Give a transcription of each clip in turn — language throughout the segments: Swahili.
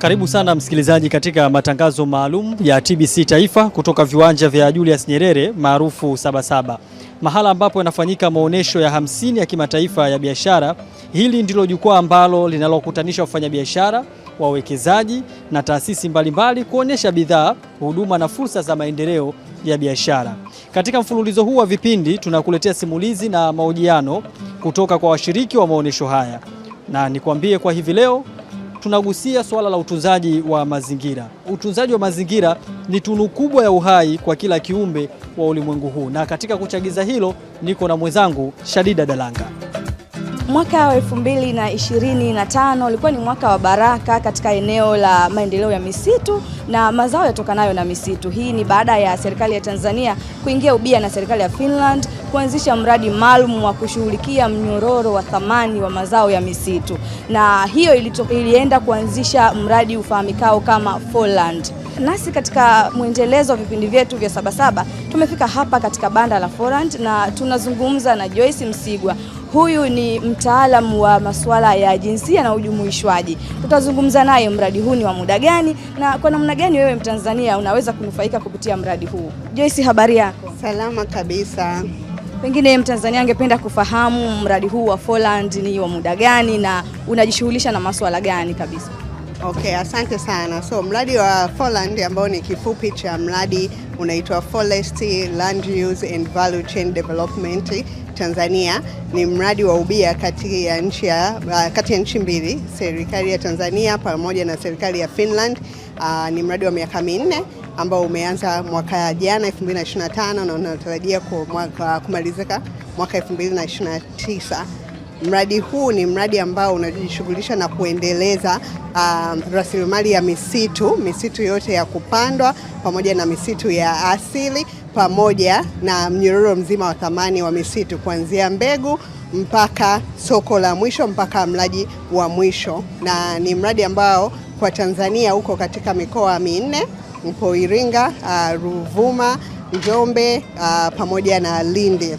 Karibu sana msikilizaji katika matangazo maalum ya TBC Taifa kutoka viwanja vya Julius Nyerere maarufu Sabasaba, mahala ambapo yanafanyika maonyesho ya 50 ya kimataifa ya biashara. Hili ndilo jukwaa ambalo linalokutanisha wafanyabiashara, wawekezaji na taasisi mbalimbali kuonyesha bidhaa, huduma na fursa za maendeleo ya biashara. Katika mfululizo huu wa vipindi tunakuletea simulizi na mahojiano kutoka kwa washiriki wa maonyesho haya, na nikwambie kwa hivi leo tunagusia suala la utunzaji wa mazingira. Utunzaji wa mazingira ni tunu kubwa ya uhai kwa kila kiumbe wa ulimwengu huu, na katika kuchagiza hilo niko na mwenzangu Shadida Dalanga. Mwaka wa 2025 ulikuwa ni mwaka wa baraka katika eneo la maendeleo ya misitu na mazao yatokanayo na misitu. Hii ni baada ya serikali ya Tanzania kuingia ubia na serikali ya Finland kuanzisha mradi maalum wa kushughulikia mnyororo wa thamani wa mazao ya misitu, na hiyo ilienda kuanzisha mradi ufahamikao kama Forland. Nasi katika mwendelezo wa vipindi vyetu vya Sabasaba tumefika hapa katika banda la Forland na tunazungumza na Joyce Msigwa. Huyu ni mtaalamu wa masuala ya jinsia na ujumuishwaji. Tutazungumza naye mradi huu ni wa muda gani na kwa namna gani wewe Mtanzania unaweza kunufaika kupitia mradi huu. Joyce, habari yako? Salama kabisa. Pengine Mtanzania angependa kufahamu mradi huu wa Forland ni wa muda gani na unajishughulisha na masuala gani kabisa? Okay, asante sana. So mradi wa Forland ambao ni kifupi cha mradi unaitwa Forest Land Use and Value Chain Development Tanzania ni mradi wa ubia kati ya nchi mbili, serikali ya Tanzania pamoja na serikali ya Finland. Ni mradi wa miaka 4 ambao umeanza mwaka jana 2025 na unatarajia kumalizika mwaka 2029. Mradi huu ni mradi ambao unajishughulisha na kuendeleza rasilimali ya misitu, misitu yote ya kupandwa pamoja na misitu ya asili pamoja na mnyororo mzima wa thamani wa misitu kuanzia mbegu mpaka soko la mwisho mpaka mlaji wa mwisho. Na ni mradi ambao kwa Tanzania uko katika mikoa 4, mpo Iringa, Ruvuma, Njombe pamoja na Lindi.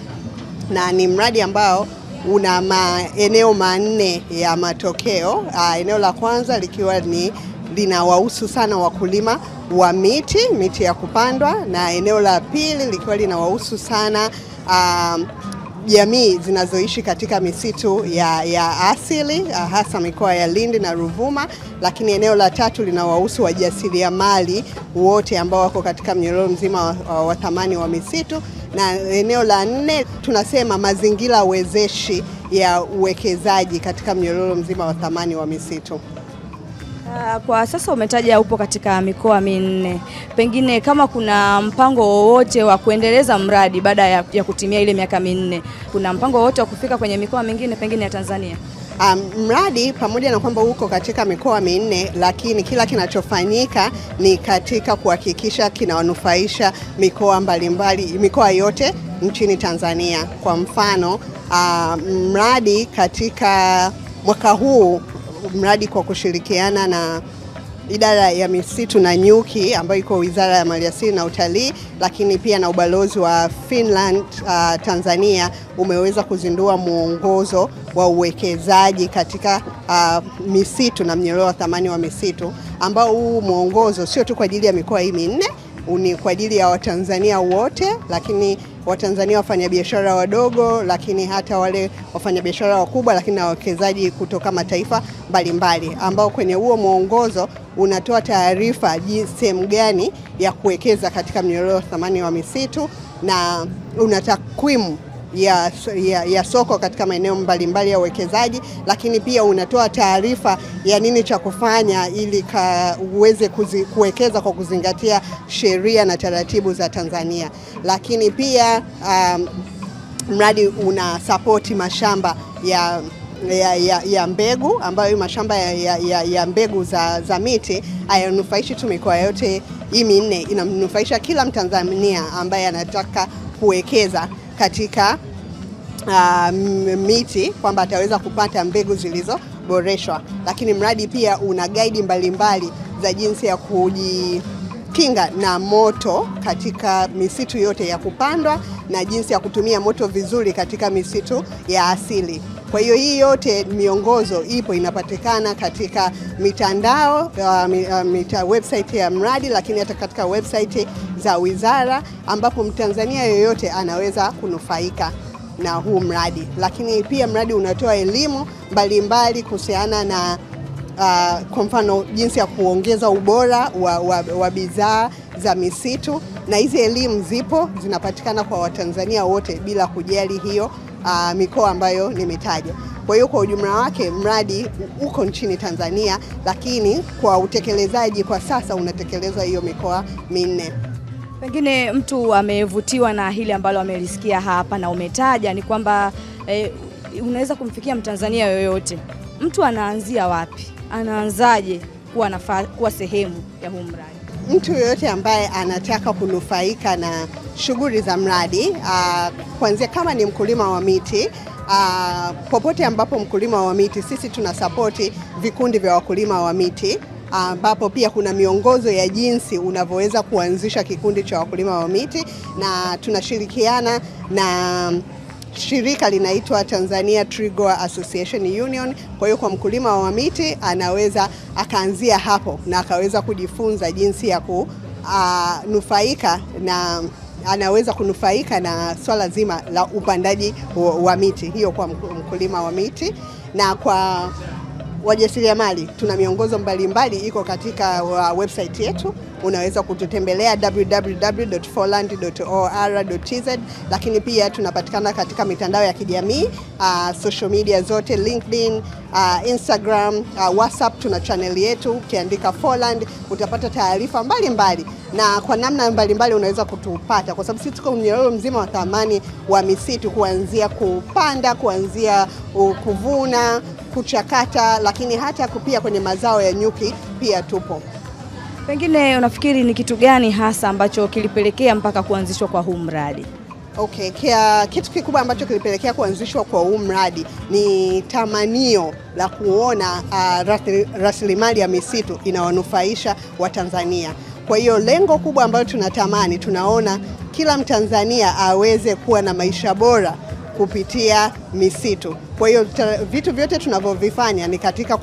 Na ni mradi ambao una maeneo 4 ya matokeo. Eneo la kwanza likiwa ni linawahusu sana wakulima wa miti ya kupandwa, na eneo la pili likiwa linawahusu sana jamii zinazoishi katika misitu ya asili, hasa mikoa ya Lindi na Ruvuma. Lakini eneo la tatu linawahusu wajasiriamali wote ambao wako katika mnyororo mzima wa thamani wa misitu, na eneo la 4 tunasema mazingira wezeshi ya uwekezaji katika mnyororo mzima wa thamani wa misitu. Kwa sasa umetaja upo katika mikoa 4. Pengine kama kuna mpango wowote wa kuendeleza mradi baada ya kutimia ile miaka 4, kuna mpango wowote wa kufika kwenye mikoa mingine pengine ya Tanzania? Mradi pamoja na kwamba uko katika mikoa 4, lakini kila kinachofanyika ni katika kuhakikisha kinawanufaisha mikoa mbalimbali, mikoa yote nchini Tanzania. Kwa mfano, mradi katika mwaka huu, mradi kwa kushirikiana na idara ya misitu na nyuki ambayo iko Wizara ya Maliasili na Utalii, lakini pia na ubalozi wa Finland Tanzania, umeweza kuzindua mwongozo wa uwekezaji katika misitu na mnyororo wa thamani wa misitu, ambao huu mwongozo sio tu kwa ajili ya mikoa hii 4, ni kwa ajili ya Watanzania wote, lakini Watanzania wafanyabiashara wadogo, lakini hata wale wafanyabiashara wakubwa, lakini na wawekezaji kutoka mataifa mbalimbali, ambao kwenye huo mwongozo unatoa taarifa sehemu gani ya kuwekeza katika mnyororo wa thamani wa misitu, na una takwimu ya soko katika maeneo mbalimbali ya uwekezaji, lakini pia unatoa taarifa ya nini cha kufanya ili uweze kuwekeza kwa kuzingatia sheria na taratibu za Tanzania. Lakini pia mradi una support mashamba ya mbegu, ambayo mashamba ya mbegu za miti hayanufaishi tu mikoa yote hii 4, inamnufaisha kila Mtanzania ambaye anataka kuwekeza katika miti, kwamba ataweza kupata mbegu zilizoboreshwa. Lakini mradi pia una guide mbalimbali za jinsi ya kujikinga na moto katika misitu yote ya kupandwa na jinsi ya kutumia moto vizuri katika misitu ya asili. Kwa hiyo hii yote miongozo ipo, inapatikana katika mitandao, website ya mradi, lakini hata katika website za wizara, ambapo Mtanzania yoyote anaweza kunufaika na huu mradi. Lakini pia mradi unatoa elimu mbalimbali kuhusiana na kwa mfano jinsi ya kuongeza ubora wa bidhaa za misitu, na hizi elimu zipo zinapatikana kwa Watanzania wote bila kujali hiyo mikoa ambayo nimetaja. Kwa hiyo kwa ujumla wake mradi uko nchini Tanzania, lakini kwa utekelezaji kwa sasa unatekelezwa hiyo mikoa minne. Pengine mtu amevutiwa na hili ambalo amelisikia hapa na umetaja ni kwamba unaweza kumfikia Mtanzania yoyote. Mtu anaanzia wapi? Anaanzaje kuwa sehemu ya huu mradi? Mtu yoyote ambaye anataka kunufaika na shughuli za mradi, kuanzia kama ni mkulima wa miti, popote ambapo mkulima wa miti, sisi tunasapoti vikundi vya wakulima wa miti, ambapo pia kuna miongozo ya jinsi unavyoweza kuanzisha kikundi cha wakulima wa miti, na tunashirikiana na shirika linaitwa Tanzania Tree Grower Association Union. Kwa hiyo kwa mkulima wa miti anaweza akaanzia hapo na akaweza kujifunza jinsi ya kunufaika na anaweza kunufaika na swala zima la upandaji wa miti. Hiyo kwa mkulima wa miti. Na kwa wajasiriamali tuna miongozo mbalimbali iko katika website yetu. Unaweza kututembelea www.forland.or.tz, lakini pia tunapatikana katika mitandao ya kijamii, social media zote, LinkedIn, Instagram, WhatsApp tuna channel yetu. Ukiandika Forland utapata taarifa mbalimbali na kwa namna mbalimbali unaweza kutupata, kwa sababu sisi tuko mnyororo mzima wa thamani wa misitu, kuanzia kupanda, kuanzia kuvuna, kuchakata, lakini hata pia kwenye mazao ya nyuki pia tupo. Pengine unafikiri ni kitu gani hasa ambacho kilipelekea mpaka kuanzishwa kwa huu mradi? Okay, kitu kikubwa ambacho kilipelekea kuanzishwa kwa huu mradi ni tamanio la kuona rasilimali ya misitu inawanufaisha Watanzania. Kwa hiyo lengo kubwa ambalo tunatamani, tunaona kila Mtanzania aweze kuwa na maisha bora kupitia misitu. Kwa hiyo vitu vyote tunavyovifanya ni katika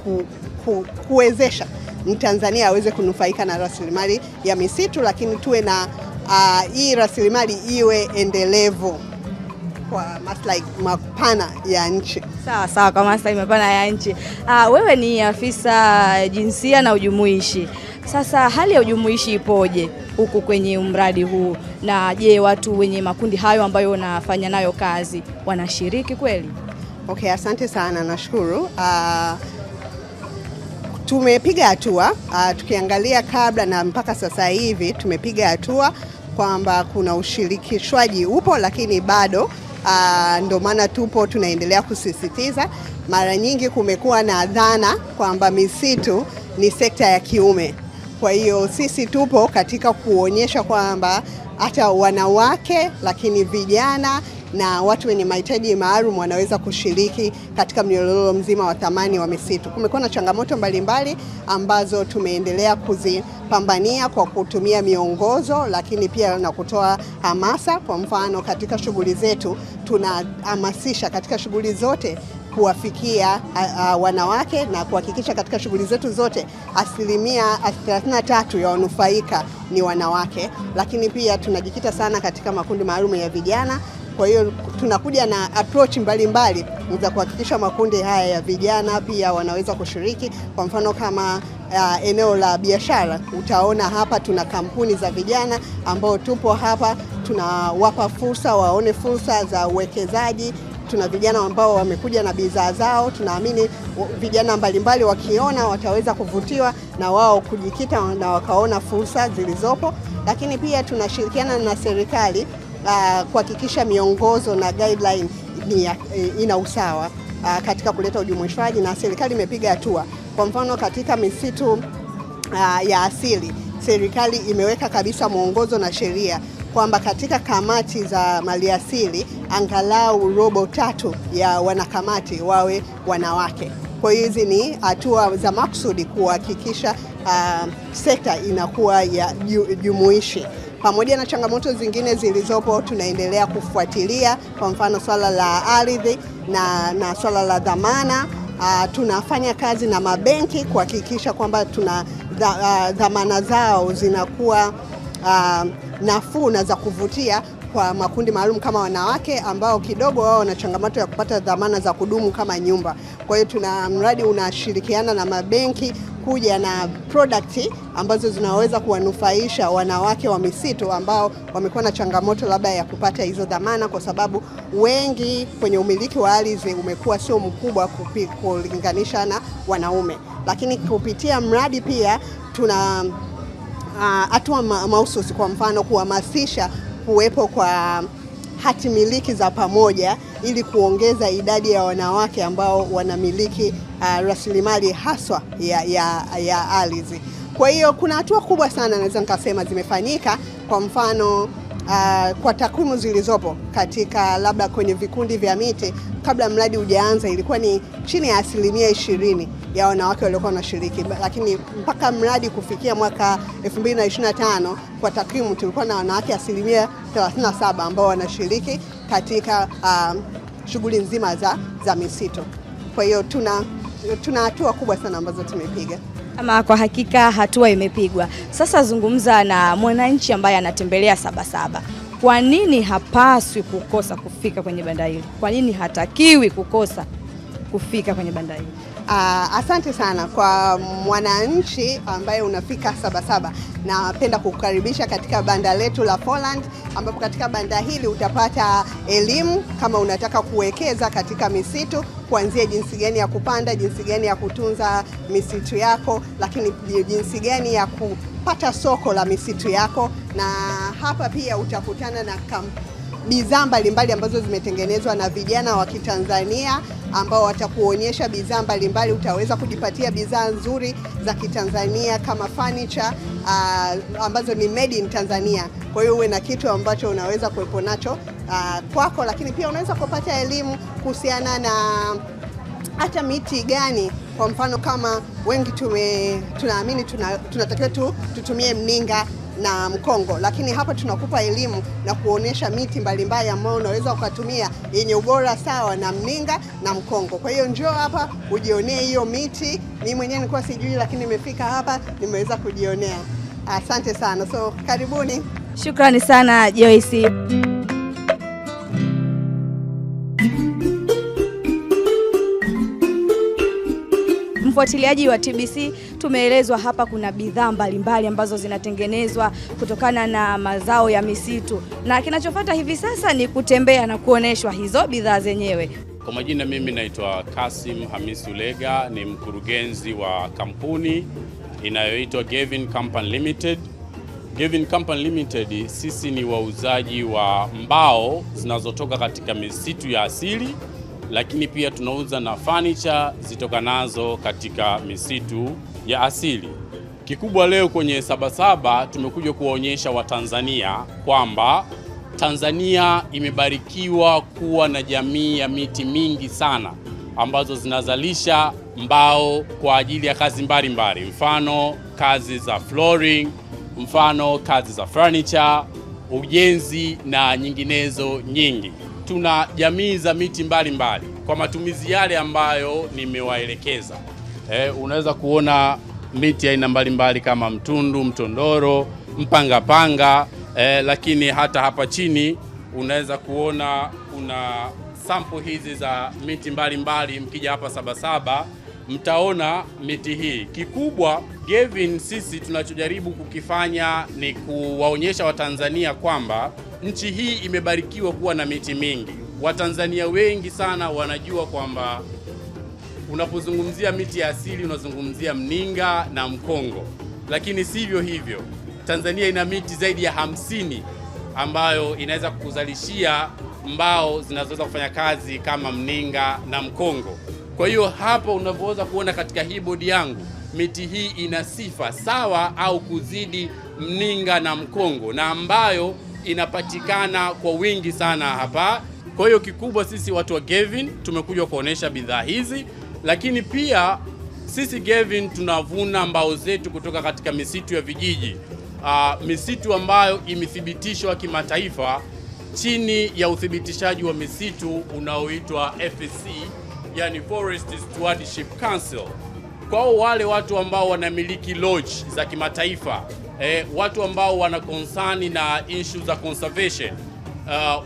kuwezesha Mtanzania aweze kunufaika na rasilimali ya misitu, lakini tuwe na hii rasilimali iwe endelevu kwa maslahi mapana ya nchi. Sawa sawa, kwa maslahi mapana ya nchi. Wewe ni afisa jinsia na ujumuishi. Sasa hali ya ujumuishi ipoje huku kwenye mradi huu? Na je, watu wenye makundi hayo ambayo unafanya nayo kazi wanashiriki kweli? Okay, asante sana, nashukuru. Tumepiga hatua, tukiangalia kabla na mpaka sasa hivi tumepiga hatua kwamba kuna ushirikishwaji upo, lakini bado ndio maana tupo tunaendelea kusisitiza. Mara nyingi kumekuwa na dhana kwamba misitu ni sekta ya kiume. Kwa hiyo sisi tupo katika kuonyesha kwamba hata wanawake, lakini vijana na watu wenye mahitaji maalum wanaweza kushiriki katika mnyororo mzima wa thamani wa misitu. Kumekuwa na changamoto mbalimbali ambazo tumeendelea kuzipambania kwa kutumia miongozo, lakini pia na kutoa hamasa. Kwa mfano katika shughuli zetu tunahamasisha katika shughuli zote kuwafikia wanawake na kuhakikisha katika shughuli zetu zote 33% ya wanufaika ni wanawake. Lakini pia tunajikita sana katika makundi maalum ya vijana. Kwa hiyo tunakuja na approach mbalimbali za kuhakikisha makundi haya ya vijana pia wanaweza kushiriki. Kwa mfano kama eneo la biashara, utaona hapa tuna kampuni za vijana ambao tupo hapa, tunawapa fursa waone fursa za uwekezaji. Tuna vijana ambao wamekuja na bidhaa zao, tunaamini vijana mbalimbali wakiona wataweza kuvutiwa na wao kujikita na wakaona fursa zilizopo. Lakini pia tunashirikiana na serikali kuhakikisha miongozo na guideline ina usawa katika kuleta ujumuishwaji, na serikali imepiga hatua. Kwa mfano katika misitu ya asili, serikali imeweka kabisa mwongozo na sheria kwamba katika kamati za maliasili angalau 3/4 ya wanakamati wawe wanawake. Kwa hiyo hizi ni hatua za makusudi kuhakikisha sekta inakuwa ya jumuishi. Pamoja na changamoto zingine zilizopo, tunaendelea kufuatilia, kwa mfano swala la ardhi na swala la dhamana. Tunafanya kazi na mabenki kuhakikisha kwamba tuna dhamana zao zinakuwa nafuu na za kuvutia kwa makundi maalum kama wanawake ambao kidogo wao wana changamoto ya kupata dhamana za kudumu kama nyumba. Kwa hiyo tuna mradi unashirikiana na mabenki kuja na product ambazo zinaweza kuwanufaisha wanawake wa misitu ambao wamekuwa na changamoto labda ya kupata hizo dhamana, kwa sababu wengi kwenye umiliki wa ardhi umekuwa sio mkubwa kulinganisha na wanaume. Lakini kupitia mradi pia tuna hatua mahususi, kwa mfano kuhamasisha kuwepo kwa hati miliki za pamoja ili kuongeza idadi ya wanawake ambao wanamiliki rasilimali haswa ya ardhi. Kwa hiyo kuna hatua kubwa sana naweza nikasema zimefanyika. Kwa mfano kwa takwimu zilizopo katika labda kwenye vikundi vya miti, kabla mradi hujaanza ilikuwa ni chini ya 20% ya wanawake waliokuwa wanashiriki, lakini mpaka mradi kufikia mwaka 2025 kwa takwimu tulikuwa na wanawake 37% ambao wanashiriki katika shughuli nzima za misitu. Kwa hiyo tuna hatua kubwa sana ambazo tumepiga. Ama kwa hakika hatua imepigwa. Sasa zungumza na mwananchi ambaye anatembelea Sabasaba. Kwa nini hapaswi kukosa kufika kwenye banda hili? Kwa nini hatakiwi kukosa kufika kwenye banda hili? Asante sana kwa mwananchi ambaye unafika Sabasaba. Napenda kukukaribisha katika banda letu la Forland, ambapo katika banda hili utapata elimu kama unataka kuwekeza katika misitu, kuanzia jinsi gani ya kupanda, jinsi gani ya kutunza misitu yako, lakini jinsi gani ya kupata soko la misitu yako. Na hapa pia utakutana na bidhaa mbalimbali ambazo zimetengenezwa na vijana wa Kitanzania ambao watakuonyesha bidhaa mbalimbali. Utaweza kujipatia bidhaa nzuri za Kitanzania kama furniture ambazo ni made in Tanzania. Kwa hiyo uwe na kitu ambacho unaweza kuwepo nacho kwako, lakini pia unaweza kupata elimu kuhusiana na hata miti gani. Kwa mfano kama wengi tunaamini tunatakiwa tutumie mninga na mkongo, lakini hapa tunakupa elimu na kuonesha miti mbalimbali ambayo unaweza ukatumia yenye ubora sawa na mninga na mkongo. Kwa hiyo njoo hapa ujionee hiyo miti. Mimi mwenyewe nilikuwa sijui, lakini nimefika hapa nimeweza kujionea. Asante sana. So karibuni. Shukrani sana Joyce. Mfuatiliaji wa TBC, tumeelezwa hapa kuna bidhaa mbalimbali ambazo zinatengenezwa kutokana na mazao ya misitu, na kinachofuata hivi sasa ni kutembea na kuoneshwa hizo bidhaa zenyewe. Kwa majina mimi naitwa Kasim Hamisi Ulega, ni mkurugenzi wa kampuni inayoitwa Gavin Company Limited. Gavin Company Limited, sisi ni wauzaji wa mbao zinazotoka katika misitu ya asili, lakini pia tunauza na furniture zitokanazo katika misitu ya asili. Kikubwa leo kwenye Sabasaba tumekuja kuwaonyesha Watanzania kwamba Tanzania imebarikiwa kuwa na jamii ya miti mingi sana ambazo zinazalisha mbao kwa ajili ya kazi mbalimbali, mfano kazi za flooring, mfano kazi za furniture, ujenzi na nyinginezo nyingi. Tuna jamii za miti mbalimbali kwa matumizi yale ambayo nimewaelekeza. Unaweza kuona miti aina mbalimbali kama mtundu, mtondoro, mpangapanga, lakini hata hapa chini unaweza kuona kuna sample hizi za miti mbalimbali. Mkija hapa Sabasaba mtaona miti hii. Kikubwa Gavin, sisi tunachojaribu kukifanya ni kuwaonyesha Watanzania kwamba nchi hii imebarikiwa kuwa na miti mingi. Watanzania wengi sana wanajua kwamba unapozungumzia miti ya asili unazungumzia mninga na mkongo, lakini sivyo hivyo. Tanzania ina miti zaidi ya 50 ambayo inaweza kukuzalishia mbao zinazoweza kufanya kazi kama mninga na mkongo. Kwa hiyo hapo unavyoweza kuona katika hii bodi yangu, miti hii ina sifa sawa au kuzidi mninga na mkongo, na ambayo inapatikana kwa wingi sana hapa. Kwa hiyo kikubwa sisi watu wa Gavin tumekuja kuonesha bidhaa hizi, lakini pia Sisi Gavin tunavuna mbao zetu kutoka katika misitu ya vijiji, misitu ambayo imethibitishwa kimataifa chini ya uthibitishaji wa misitu unaoitwa FSC, yani Forest Stewardship Council. Kwa wale watu ambao wanamiliki lodge za kimataifa, watu ambao wana concern na issue za conservation,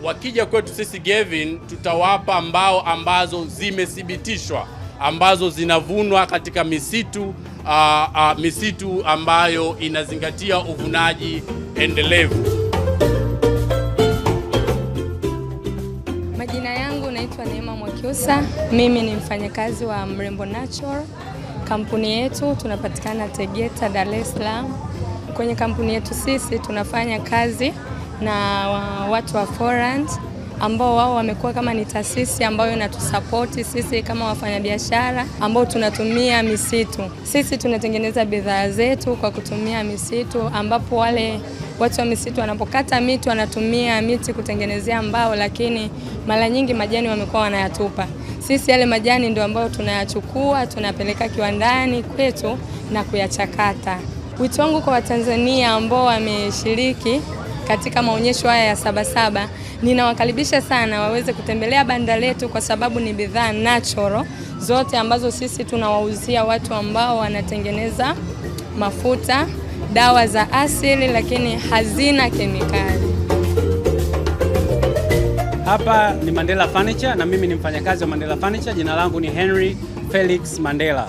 wakija kwetu sisi Gavin tutawapa mbao ambazo zimethibitishwa, ambazo zinavunwa katika misitu ambayo inazingatia uvunaji endelevu. Majina yangu naitwa Neema Mwakyusa. Mimi ni mfanyakazi wa Mrembo Natural. Kampuni yetu tunapatikana Tegeta, Dar es Salaam. Kwenye kampuni yetu sisi tunafanya kazi na watu wa Forland ambao wao wamekuwa kama ni taasisi ambayo inatusapoti sisi kama wafanyabiashara ambao tunatumia misitu. Sisi tunatengeneza bidhaa zetu kwa kutumia misitu, ambapo wale watu wa misitu wanapokata miti wanatumia miti kutengenezea mbao, lakini mara nyingi majani wamekuwa wanayatupa. Sisi yale majani ndio ambayo tunayachukua, tunapeleka kiwandani kwetu na kuyachakata. Wito wangu kwa Watanzania ambao wameshiriki katika maonyesho haya ya Sabasaba, ninawakaribisha sana waweze kutembelea banda letu kwa sababu ni bidhaa natural zote ambazo sisi tunawauzia watu ambao wanatengeneza mafuta, dawa za asili lakini hazina kemikali. Hapa ni Mandela Furniture na mimi ni mfanyakazi wa Mandela Furniture. Jina langu ni Henry Felix Mandela.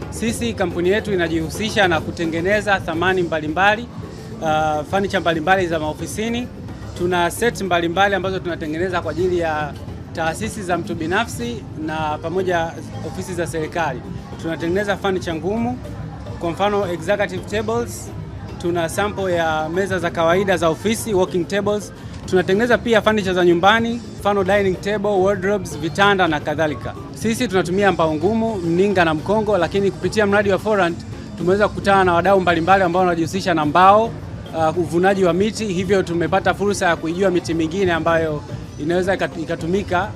Sisi kampuni yetu inajihusisha na kutengeneza thamani mbalimbali, furniture mbalimbali za maofisini. Tuna set mbalimbali ambazo tunatengeneza kwa ajili ya taasisi za mtu binafsi na pamoja ofisi za serikali. Tunatengeneza furniture ngumu, kwa mfano executive tables. Tuna sample ya meza za kawaida za ofisi, working tables. Tunatengeneza pia furniture za nyumbani, mfano dining table, wardrobes, vitanda na kadhalika. Sisi tunatumia mbao ngumu, mninga na mkongo, lakini kupitia mradi wa Forland tumeweza kukutana na wadau mbalimbali ambao wanajihusisha na mbao, uvunaji wa miti, hivyo tumepata fursa ya kuijua miti mingine ambayo inaweza ikatumika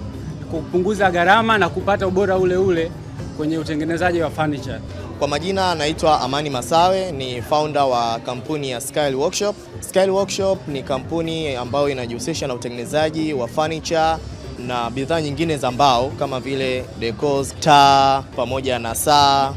kupunguza gharama na kupata ubora ule ule kwenye utengenezaji wa furniture. Kwa majina naitwa Amani Masawe, ni founder wa kampuni ya Skyle Workshop. Skyle Workshop ni kampuni ambayo inajihusisha na utengenezaji wa furniture na bidhaa nyingine za mbao kama vile decors, taa pamoja na saa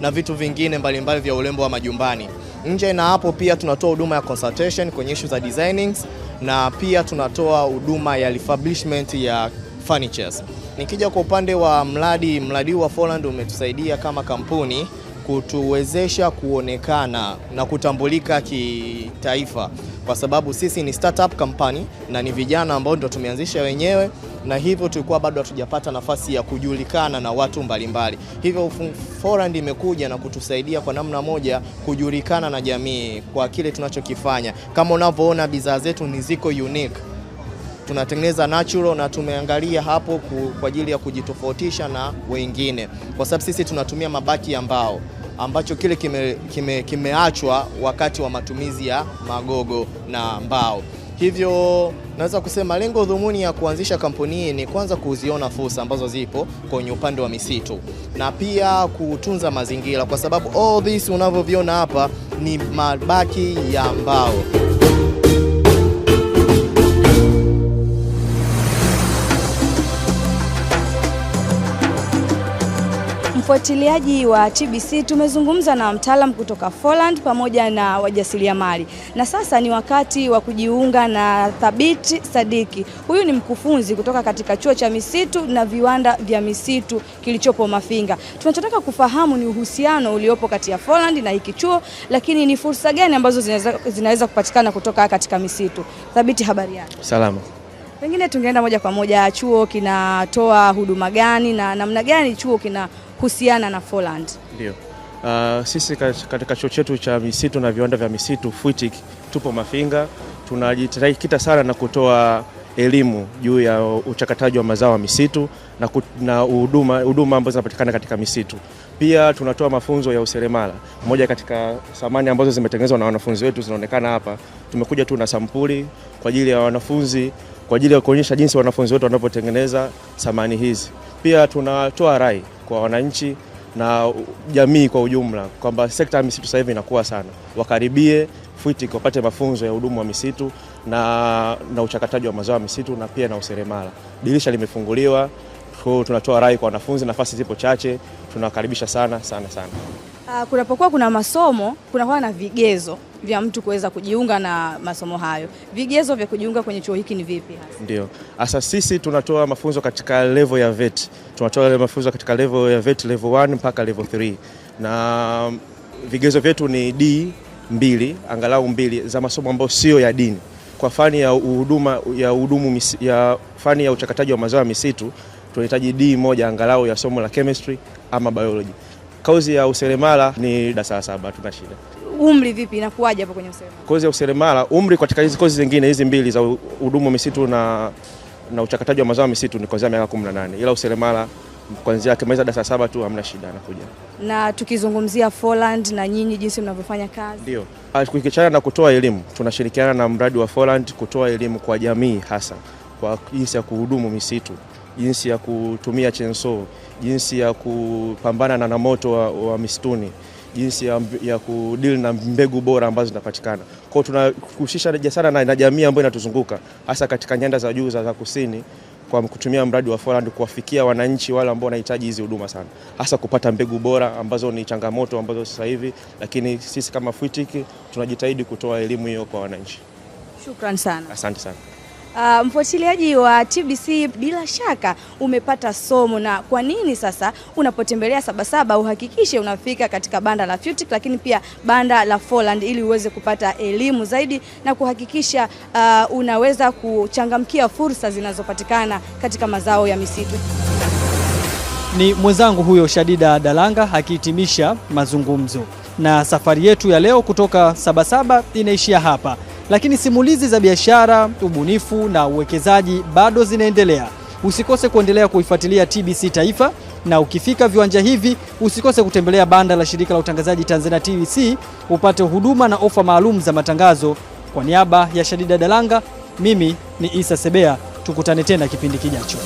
na vitu vingine mbalimbali vya urembo wa majumbani. Nje na hapo pia tunatoa huduma ya consultation kwenye issue za designings na pia tunatoa huduma ya refurbishment ya furnitures. Nikija kwa upande wa mradi wa Forland umetusaidia kama kampuni kutuwezesha kuonekana na kutambulika kitaifa, kwa sababu sisi ni startup company na ni vijana ambao ndio tumeanzisha wenyewe, na hivyo tulikuwa bado hatujapata nafasi ya kujulikana na watu mbalimbali. Hivyo Forland imekuja na kutusaidia kwa namna moja kujulikana na jamii kwa kile tunachokifanya. Kama unavyoona bidhaa zetu ni ziko unique. Tunatengeneza natural na tumeangalia hapo kwa ajili ya kujitofautisha na wengine, kwa sababu sisi tunatumia mabaki ya mbao ambacho kile kimeachwa wakati wa matumizi ya magogo na mbao. Hivyo naweza kusema lengo dhumuni ya kuanzisha kampuni hii ni kwanza kuziona fursa ambazo zipo kwenye upande wa misitu na pia kutunza mazingira, kwa sababu all this unavyoviona hapa ni mabaki ya mbao. Mfuatiliaji wa TBC, tumezungumza na mtaalam kutoka Forland pamoja na wajasiriamali, na sasa ni wakati wa kujiunga na Thabiti Sadiki. Huyu ni mkufunzi kutoka katika chuo cha misitu na viwanda vya misitu kilichopo Mafinga. Tunachotaka kufahamu ni uhusiano uliopo kati ya Forland na hiki chuo, lakini ni fursa gani ambazo zinaweza kupatikana kutoka katika misitu. Thabiti, habari yako? Salama. Pengine tungeenda moja kwa moja, chuo kinatoa huduma gani na namna gani chuo kina husiana na Forland? Ndio. Sisi katika chuo chetu cha misitu na viwanda vya misitu FUITIC tupo Mafinga, tunajitahidi sana na kutoa elimu juu ya uchakataji wa mazao ya misitu na huduma ambazo zinapatikana katika misitu. Pia tunatoa mafunzo ya useremala. Moja katika samani ambazo zimetengenezwa na wanafunzi wetu zinaonekana hapa. Tumekuja tu na sampuli kwa ajili ya wanafunzi, kwa ajili ya kuonyesha jinsi wanafunzi wetu wanavyotengeneza samani hizi. Pia tunatoa rai kwa wananchi na jamii kwa ujumla kwamba sekta ya misitu sasa hivi inakuwa sana, wakaribie FUITIC wapate mafunzo ya hudumu wa misitu na uchakataji wa mazao ya misitu na pia na useremala. Dirisha limefunguliwa, kwa tunatoa rai kwa wanafunzi, nafasi zipo chache, tunawakaribisha sana sana sana. Kunapokuwa kuna masomo kunakuwa na vigezo vya mtu kuweza kujiunga na masomo hayo. Vigezo vya kujiunga kwenye chuo hiki ni vipi hasa? Ndio. Asa sisi tunatoa mafunzo katika level ya VET. Tunatoa mafunzo katika level ya VET level 1 mpaka level 3. Na vigezo vyetu ni D 2, angalau 2 za masomo ambayo sio ya dini. Kwa fani ya huduma ya hudumu ya fani ya uchakataji wa mazao ya misitu tunahitaji D 1 angalau ya somo la chemistry ama biology. Kozi ya useremala ni darasa la 7, tuna shida. Umri vipi, inakuwaje hapo kwenye useremala? Kozi ya useremala umri katika hizi kozi zingine hizi mbili za hudumu misitu na uchakataji wa mazao ya misitu ni kuanzia miaka 18, ila useremala kuanzia akimaliza darasa 7 tu hamna shida anakuja. Na tukizungumzia Forland na nyinyi jinsi mnavyofanya kazi. Ndio. Kukichana na kutoa elimu, tunashirikiana na mradi wa Forland kutoa elimu kwa jamii hasa kwa jinsi ya kuhudumu misitu, jinsi ya kutumia chainsaw, jinsi ya kupambana na moto wa misituni, jinsi ya kudeal na mbegu bora ambazo zinapatikana. Kwa hiyo tunahusisha sana na jamii ambayo inatuzunguka hasa katika nyanda za juu za kusini kwa kutumia mradi wa Forland kuwafikia wananchi wale ambao wanahitaji hizi huduma sana, hasa kupata mbegu bora ambazo ni changamoto ambazo sasa hivi, lakini sisi kama FUITIC tunajitahidi kutoa elimu hiyo kwa wananchi. Shukrani sana. Asante sana. Mfuatiliaji wa TBC, bila shaka umepata somo na kwa nini sasa unapotembelea Sabasaba uhakikishe unafika katika banda la FUITIC lakini pia banda la Forland ili uweze kupata elimu zaidi na kuhakikisha unaweza kuchangamkia fursa zinazopatikana katika mazao ya misitu. Ni mwenzangu huyo Shadida Dalanga akihitimisha mazungumzo. Na safari yetu ya leo kutoka Sabasaba inaishia hapa. Lakini simulizi za biashara, ubunifu na uwekezaji bado zinaendelea. Usikose kuendelea kuifuatilia TBC Taifa, na ukifika viwanja hivi usikose kutembelea banda la shirika la utangazaji Tanzania TBC upate huduma na ofa maalum za matangazo. Kwa niaba ya Shadida Dalanga, mimi ni Isa Sebea. Tukutane tena kipindi kijacho.